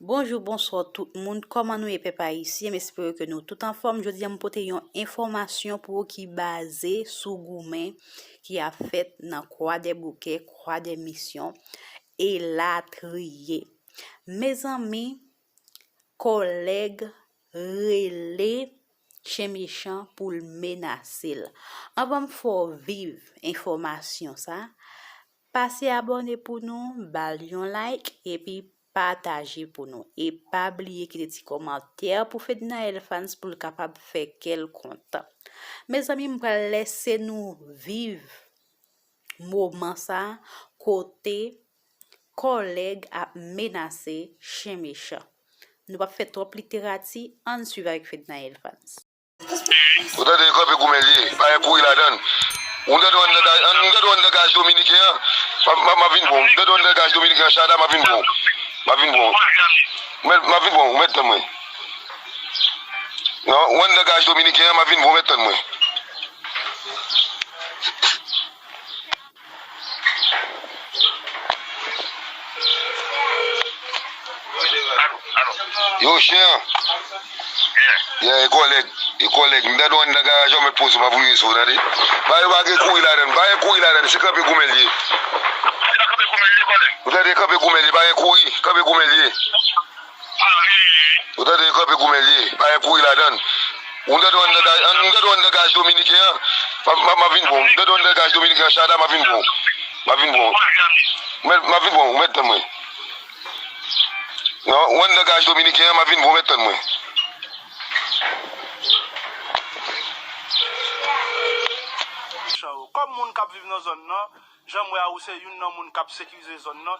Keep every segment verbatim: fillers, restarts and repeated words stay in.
Bonjou, bonswa tout moun. Kòman nou ye, pèp ayisyen? M espere ke nou tout anfòm. Jodi a, m pote yon enfòmasyon pou ou ki baze sou goumen ki ap fèt nan Kwadèboukè, Kwadèmisyon, elatriye. Mezanmi, kòlèg rele Chen Mechan pou l menase l. Anvan m fè w viv enfòmasyon sa, pase abòne pou nou, ba l yon like, epi pataje pou nou. E pa bliye kite ti kòmantè pou Fednaelle Fans pou l kapab fè kè l kontan. Mezanmi, m pral lèse nou viv moman sa kote kòlèg ap menase Chen Mechan. Nou p ap fè twòp literati, ann swiv avèk Fednaelle Fans. Ou tande, kanpe goumen l ye, pa gen kouri ladan l. Ou tande, w anndan gaj, ou tande, w anndan gaj dominiken an, m ap, m ap, m ap vin bon. Ou tande, w anndan gaj dominiken an, Chada, m ap vin bon. M ap vin bon. M ap vin bon, ou mèt tann mwen. Non, ou anndan gaj dominiken an, m ap vin bon, ou mèt tann mwen. Yo, chen an. Yeah, e kòlèg, e kòlèg. M tande w anndan garaj, w mèt poze, m ap rive sou ou, tande. Pa, yo pa gen kouri ladan l, pa gen kouri ladan l, se kanpe goumen l ye. Ou tande, kanpe goumen l ye, pa gen kouri, kanpe goumen l ye. Ou tande, kanpe goumen l ye, pa gen kouri ladan l. Ou tande, w anndan gaj, ou tande, w anndan gaj dominiken an, m ap, m ap, m ap vin bon. Ou tande, w anndan gaj dominiken an, Chada, m ap vin bon. M ap vin bon. M ap vin bon, ou mèt tann mwen. Non, ou anndan gaj dominiken an, m ap vin bon, ou mèt tann mwen. Kòm moun k ap viv nan zòn nan, jan m wè a, ou se youn nan moun k ap sekirize zòn nan.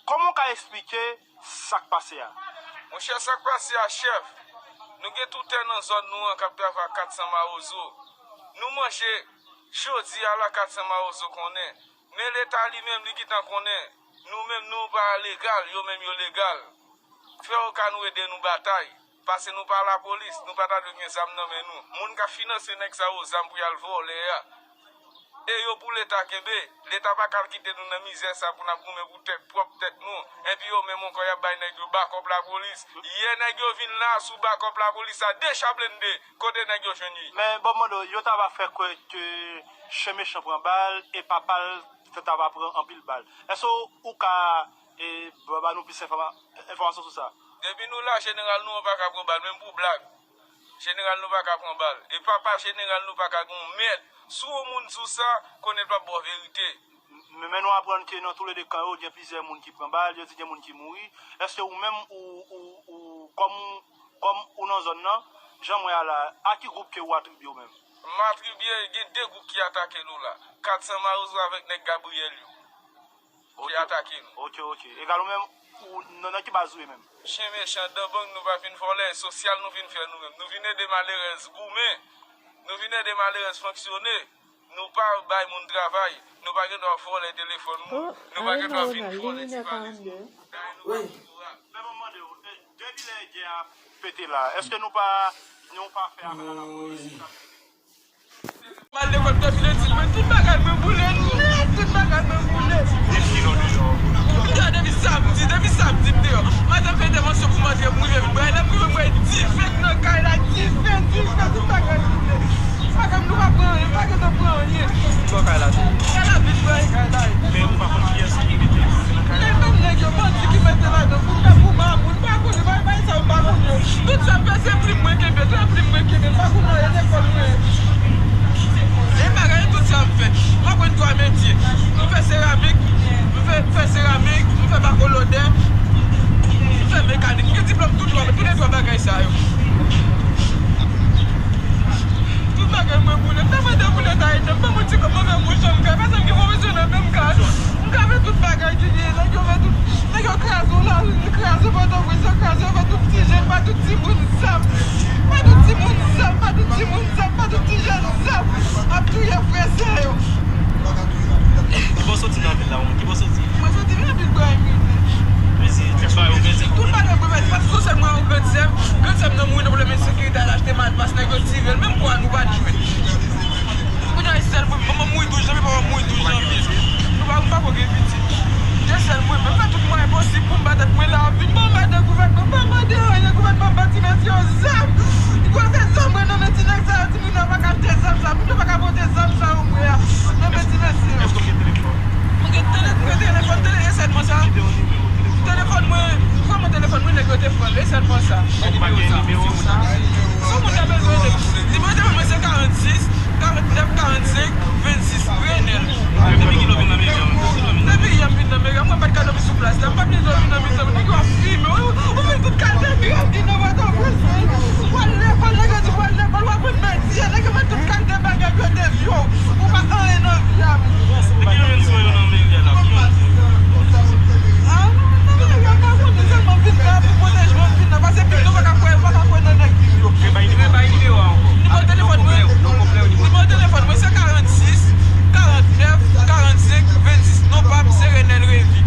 Kòman w ka eksplike sa k pase a? Monchè, sa k pase a, chèf, nou gen tou tè nan zòn nou an k ap travay ak kat san mawozo. Nou manje jodi a la, kat san mawozo konnen. Men Leta li menm, li gentan konnen. Nou menm, nou pa legal, yo menm, yo legal. Fè yo ka nou ede nou batay. Pase nou pa lapolis, nou pa ta dwe gen zam nan men nou. Moun k ap finanse nèg sa yo zam pou y al vòlè a, e yo pou Leta kenbe. Leta pa ka al kite nou nan mizè sa pou n ap goumen pou tèt pwòp tèt nou. Epi yo menm ankò, y ap bay nèg yo bakòp lapolis. Yè nèg yo vin la sou bakòp lapolis la, de cha blende. Kote nèg yo jwenn li? Men, bon, m mande w, yo ta va fè kwè ke Chen Mechan pran bal e papa l ta va pran anpil bal. Èske w, ou ka e ba, ba nou plis enfòma-, enfòmasyon sou sa? Depi nou la, jeneral nou an pa ka pran bal, menm pou blag. Jeneral nou pa ka pran bal. E papa jeneral nou pa ka gen yon mèd. Si yon moun di w sa, konnen l p ap ba w verite. Men, men nou aprann ke nan toulede kan yo, gen plizyè moun ki pran bal, yo di gen moun ki mouri. Èske ou menm, ou, ou, ou, kòm, kòm ou nan zòn nan, jan m wè a la, a ki gwoup ke ou atribye w menm? M atribye, gen de gwoup ki atake nou la. Kat san mawozo avèk nèg Gabriyèl yo. Ki atake nou. Ok, ok. Egal ou menm, ou nan, nan ki baz ou ye menm? Chen Mechan, dan bang, nou pa vin vòlè, sosyal nou vin fè nou menm. Nou vin ede malerèz goumen. Nou vin ede malerèz fonksyone. Nou pa bay moun travay. Nou pa gen dwa vòlè telefòn moun. Nou pa gen dwa vin vòlè ti valèz moun. Wi. Men mwen mande w, e, depi lè gè a pete la, èske nou pa, nou pa fè apèl a lapolis? M al lekòl depi lendi, mwen, tout bagay mwen boule nèt, tout bagay mwen boule. M deyò depi samdi, depi samdi m deyò. Madanm fè entèvansyon pou m antre, m rive vin bwè, lè m rive m wè dife k nan kay la, dife, dife, tout bagay boule. Bagay m nou pa pran anyen, pa gentan pran anyen. Bò kay la tou. Kay la vin bwè, kay la. Men ou pa konn kiyès ki mete nan kay la? E menm nèg yo, bandi ki mete ladan pou m, pou mamoun, m pa konnen, bagay sa yo m pa konnen. Tout sa m fè se plim mwen kenbe, se plim mwen kenbe, m pa konn anyen lekòl mwen. E bagay tout sa m fè. M aprann twa metye. M fè seramik, m fè, m fè seramik, m fè bakolodè, m fè mekanik. M gen diplòm tout twa, tou le twa bagay sa yo. Tout bagay mwen boule. M ta mande pou Leta ede m, ban mwen ti kòb mwen fè mouch an m fè. Paske m gen pwofesyonèl menm ka. M ka fè tout bagay ki gen, nèg yo fè tout. Nèg yo kraze w lari, yo kraze Pòtoprens, yo kraze, yo fè tout ti jèn, ba tout timoun zam. Ba tout timoun zam, ba tout timoun zam, ba tout ti jèn zam. Ap touye frè sè yo. Kibò soti nan vil la, ou? Kibò soti? Mwen soti nan vil Brahim. Mezi, tout bagay mwen mezi, paske sou sèl mwen yon grann sè m, grann sè m nan mouri nan pwoblèm ensekirite, al achte malpas, nèg yo tire l, menm kò a nou pa t jwenn. Kounye a, e sèl mwen, manman m mouri douz janvye, papa m mouri douz janvye. Nou pa, nou pa ko gen pitit. E sèl mwen, mwen fè tout mwayen posib pou m ba tèt mwen la, vin ban m Te pran l, e sèlman sa. Sou moun nan bezwen de. Nimewo telefòn mwen se karannsis, karannèf, karannsenk, vennsis. Renèl. Depi kilè w vin nan meri a? Depi yè m vin nan meri a, mwen pa t ka dòmi sou plas la. M pa t vin dòmi nan mizè. Nèg yo ap fimen. Ou, ou vin tout kalite grav ki nan Pòtoprens. W al lekòl, nèg yo di w al lekòl, w aprann medye. Nèg yo met tout kalite bagay pou yo devye w. Ou pa anyen nan vi a, mesye. Ki yon swen yo nan meri a la? Ki yon swen? Ah, nan meri a, m pa konnen, sèlman m vin la pou pwoteje m, m vin la, paske pito pa ka kwè, pa ka kwè nan nèg vin yo. Repay nimewo a ankò. Nimewo telefòn mwen, nimewo telefòn mwen se karannsis, karannèf, karannsenk, vennsis. Non pa m se Renèl Revi.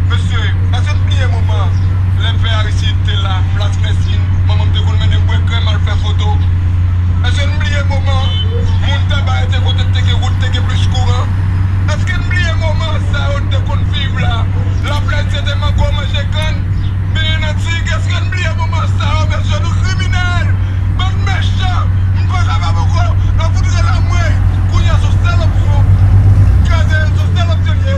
Mesye, èske n bliye moman lè pè Aristid te la, plas Mèsin, manman m te konn mennen m bwè krèm al fè foto? Èske n bliye moman moun Tanbare te kote te gen wout, te gen plis kouran? Èske n bliye moman sa yo n te konn viv la? Laplè se te mango, manje kann, benyen nan tig. Èske n bliye moman sa yo, mesye? Nou kriminèl, bann mechan. M pa kapab ankò. N ap fout rele anmwey. Kounye a, se yon sèl opsyon. Kraze, se yon sèl opsyon l ye.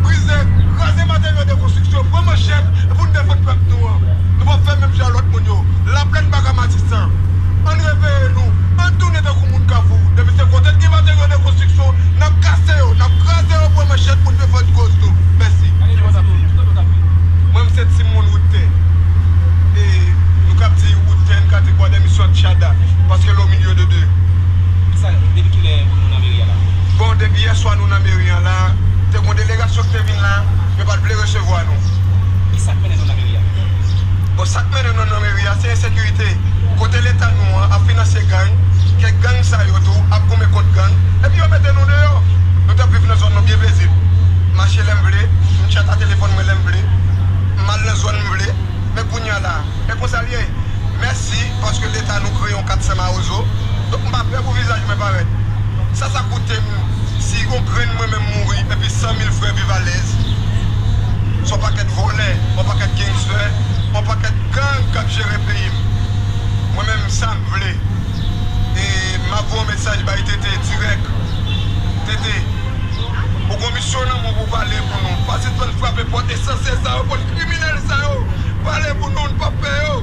Brize, kraze materyo de konstriksyon, pran manchèt, e pou n defann pèp nou an. Nou p ap fè menm jan lòt moun yo. Laplèn pa ka Matisan. Ann reveye nou. Ann tounen tankou moun Kafou. Depi se kote ki materyo de konstriksyon, n ap kase yo, n ap kraze yo, pran manchèt pou n defann koz nou. Mèsi. Mwen, m se timoun Wout Tè. E nou kab di Wout Tè, n ka di Bwa dè Misyon ak Tchada, paske l o milye de de. Kisa, depi kilè nou nan meri a la? Bon, depi yè swa nou nan meri a la, te gon delegasyon ki te vin la, yo pa t vle resevwa nou. Kisa k mennen nou nan meri a? Bon, sa k mennen nou nan meri a, se ensekirite. Kote Leta nou an ap finanse gang, kèk gang sa yo tou ap goumen kont gang, epi yo mete nou deyò. Nou t ap viv nan zòn nou byen pezib. M mache lè m vle, m tchat a telefòn mwen lè m vle, m al nan zòn m vle. Men kounye a la, e konsa l ye. Mèsi, paske Leta nou kreye yon kat Sen Mawozo. Donk, m pa pè pou vizaj mwen parèt. Sa sa koute m si yon grenn mwen menm mouri epi san mil frè viv alèz? Se yon pakèt vòlè, yon pakèt gangstè, yon pakèt gang k ap jere peyi m. Mwen menm, sa m vle. E m ap voye yon mesaj bay Tete dirèk. Tete, ou gon misyon nan men w pou w pale pou nou. Pa sispann frape pòt ensansye sa yo, pòt kriminèl sa yo. Pale pou nou, n p ap pè yo.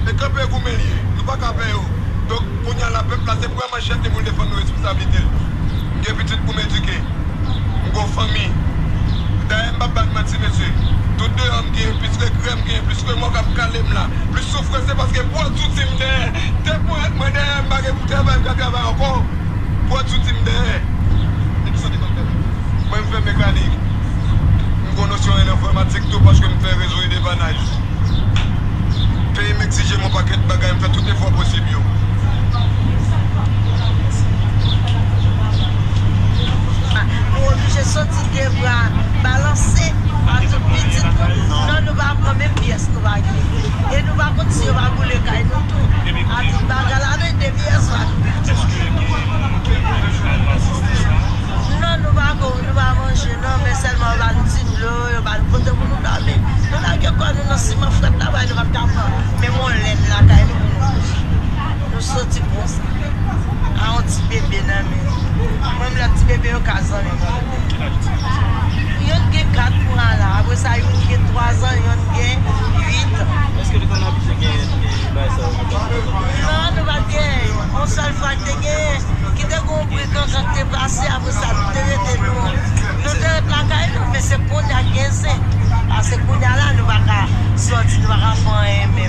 E kanpe goumen l ye. Nou pa ka pè yo. Donk, kounye a la, pèp la, se pran manchèt li pou l defann nou responsablite l. M gen pitit pou m edike. M gon fanmi. Dayè, m p ap ba n manti, mesye. Tout deyò m gen, plis regrè m gen, plis remò k ap kale m la, plis soufrans, se paske pwòp zouti m dèyè. Te pwòp mwen dèyè, m pa gen pou travay, m ka travay ankò. Pwòp zouti m dèyè. Mwen, m fè mekanik. M gon nosyon an enfòmatik tou paske m fè rezo e depannaj. Peyi m egzije m yon pakèt bagay, m fè tout efò posib yo. Nou oblije soti de bra balanse a tout pitit nou. Non, nou pa pran menm pyès nou pa gen. E nou pa konn si yo pa boule kay nou tou. A tout bagay la, nou depi yè swa nou. Non, nou pa ko, nou pa manje, non, men sèlman yo ba n ti dlo, yo ba n kote pou nou dòmi. Nou lage kò nou nan siman frèt la, bay nou p ap ka pran menm yon lèn lakay nou pou nou manje. Nou soti konsa. A yon ti bebe nan men nou. Mwen, m lè ti bebe yo ka zanmi m. Yonn gen kat mwa la, apre sa, yonn gen twa zan, yonn gen uit. Èske nou konn abitye gen, gen bagay sa yo? Non, nou pa t gen. Yon sèl fwa ki te gen, ki te gen yon bri kankan ki te pase, apre sa, nou te rete nou. Nou te ret lakay nou, men se kounye a k gen zen. Paske kounye a la, nou pa ka sòti, nou pa ka fè anyen menm.